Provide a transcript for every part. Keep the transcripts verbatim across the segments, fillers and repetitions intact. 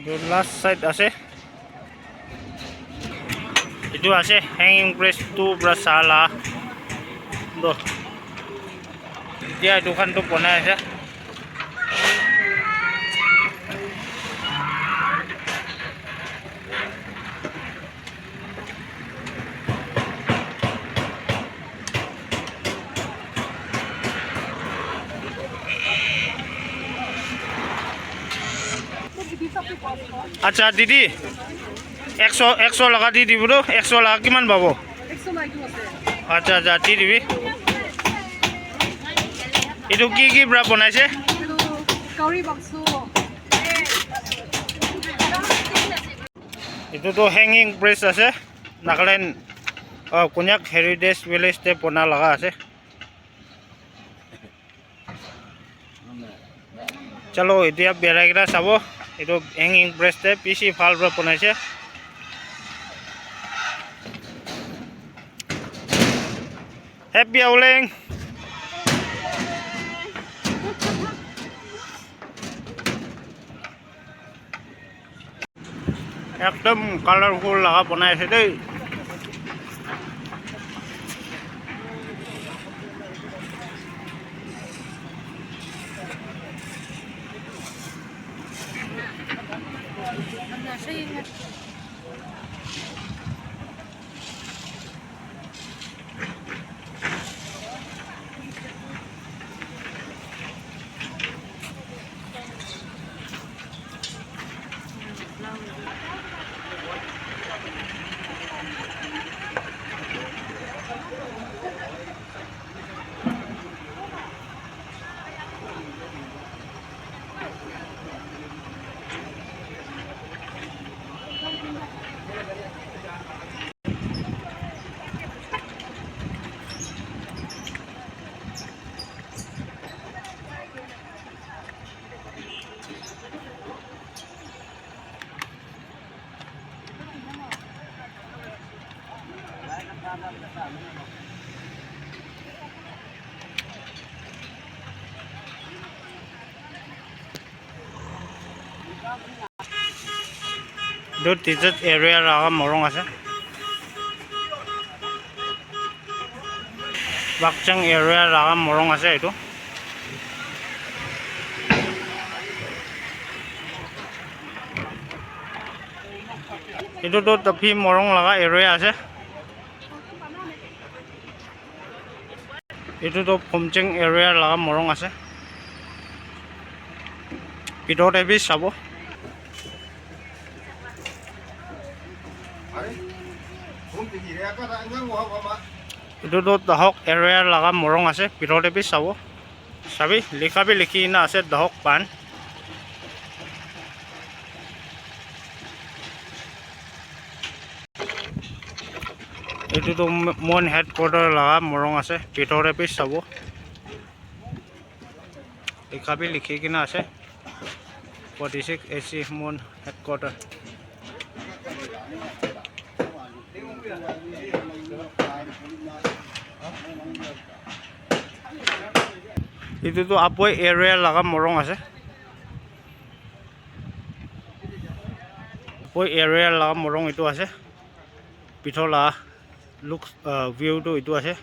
Etu last side ase. Etu ase hanging press tu pra sala. Do. Etia etu khan tu bonai ase. Acha, didi, ekso, ekso laga di dibo do, ekso laga kiman pabo? Acha, acha, di dibi. Etu ki ki pra bonaise? Etu curry bakso. Etu tu hanging press ase, Nagaland, uh, Konyak Heritage Village te bona laga ase. Chalo, etia berai kena sabo, etu hanging press te bishi bhal para bonaise. Happy Aoleng. Ekdom colorful laga bonai ase dei. Etu desert area laga morung ase. Bakchang area laga morung ase etu. Etu tu Tapi morung laga area ase. Etu tu Phomcheng area laga morung ase. Bithor te bi sabo. Etu tu Dahok area laga morung ase. Bithor te bi sabo. Sabi, likha bi likhi kena ase, Dahok pan. Etu tu Mon headquarter laga morung ase, bithor te bi sabo. Likha bi likhi kena ase, forty six A C Mon headquarter. Etu tu Aboi area laga morung ase. Aboi area laga morung etu ase. Bithor laga looks, uh, view tu etu ase.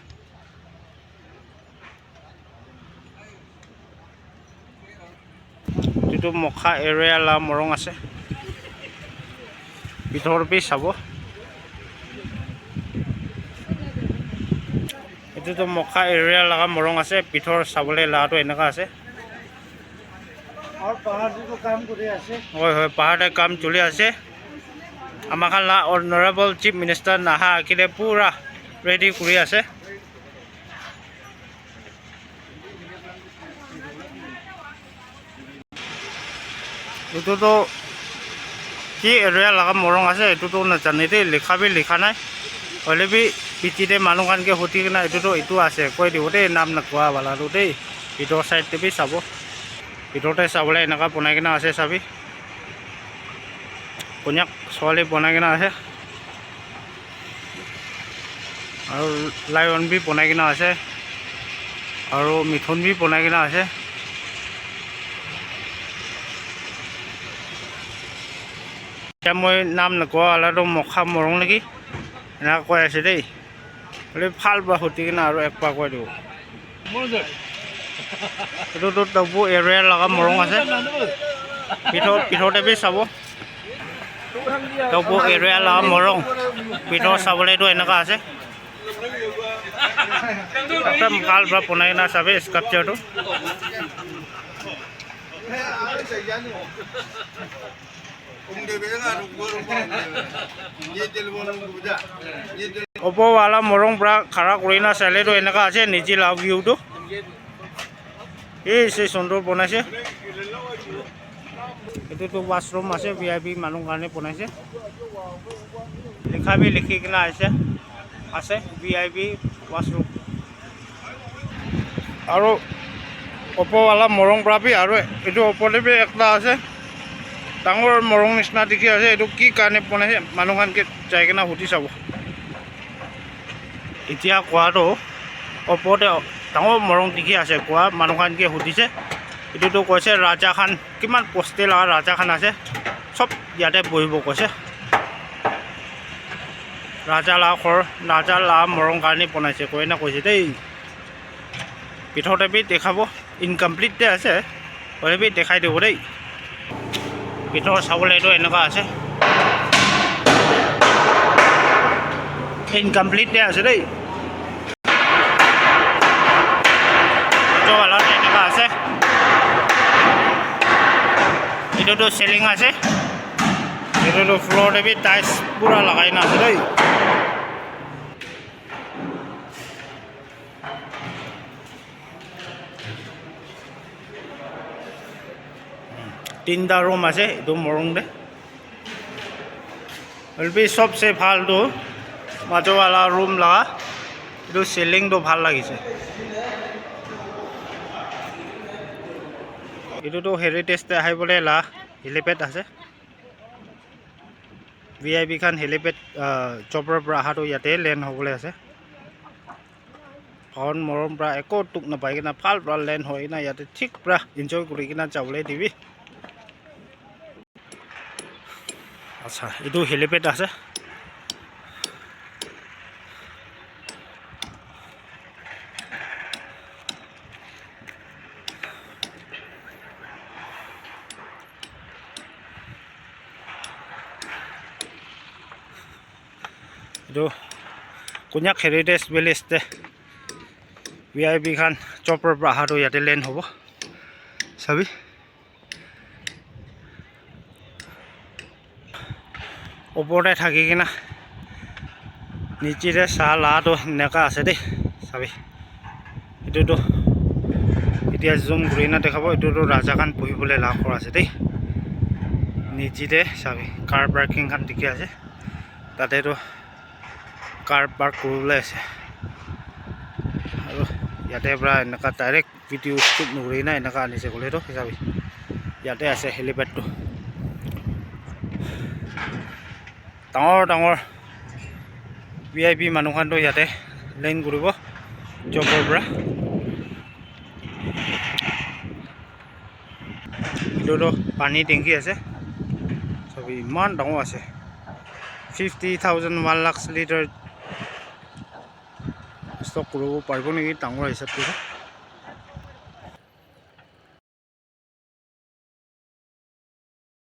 Etu tu Mokha area laga morung ase. Bithor bi sabo. Etu tu Mokha area laga morung ase. Bithor sabole laga tu eneka ase. Aur bahar te to kaam kuri ase. Hoi, hoi, bahar te kaam choli ase. Ama khan laga Honorable Chief Minister naha agete pura ready kuri ase. Etu tu ki area laga morung ase, etu tu najane de, likha bi likha nai. Hoile bi piche te manu khan ke huti kena etu tu etu ase, koi dibo de, naam nakoa wala tu de. Bithor side te bi sabo. Bithor te sabole eneka bonai kena ase, sabi. Konyak suwali bonai kena ase. Aru lion bi bonai kena ase. Aru mithun bi bonai kena ase. Moi nam nakoa wala tu Mokha Morung niki. Enaka koi ase dei. Hoile bhal para huti kena aru ekbaar koi dibo. Etu tu Tobu area laga morung ase. Bithor, bithor te bi sabo. Tobu area laga morung. Bithor sabole tu enaka ase. Ekdum bhal para bonai na sabi sculpture tu. Opo wala morung para khara kuri na saile tu enaka ase niche laga view tu. Eh, se sundor bonai se. Etu tu washroom ase, V I P manu karne bonai se. Likha bi likhi kena ase, ase V I P washroom. Aru opo wala morung para bi aru etu opo te bi ekta ase. Dangor morung nishina dikhi ase. Etu ki karne bonai se? Manu khan ke jai kena hudi sabo. Etia koa tu opo te dangor morung dikhi ase koa manu khan ke hudise. Etu tu koise raja khan kiman bosti laga raja khan ase. Sob yate bohibo koise. Raja laga ghor, raja laga morung karne bonai se koi na koise dei. Bithor te bi dekhabo, incomplete te ase, hoile bi dekhai dibo dei. Bithor sabole tu enaka ase, incomplete te ase dei. Etu wala tu enaka ase, etu tu ceiling ase, etu tu floor te bi tiles pura lagai na ase dei. Tinta room ase etu morung te. Hoile bi sobse bhal tu majo wala room laga etu ceiling tu bhal lagise. Etu tu heritage te ahi bole la helipad ase. V I P khan helipad, ah, chopper para aha tu yate land hobole ase. Bhawon morom para eko tuk napai kena bhal para land hoi kena yate thik para enjoy kuri kena jabole dibi. Acha, etu helipad ase. Etu Konyak Heritage Village te V I P khan chopper para aha tu yate land hobo. Sabi. Opor te thaki kena niche te sa la tu eneka ase de, sabi. Etu tu etia zoom kuri na dekhabo, etu tu raja khan buhi bole la ghor ase de. Niche te sabi, car parking khan dikhi ase. Tate tu car park kuri bole ase. Aru yate para eneka direct video shoot nokuri na eneka anise koile toh sabi, yate ase helipad toh. Dangor dangor V I P manu khan toh yate land kuribo chopper para. Etu toh pani tanki ase, sabi eman dangor ase, fifty thousand, one lakh litre. Stock kuribo paribo naki dangor hisab te.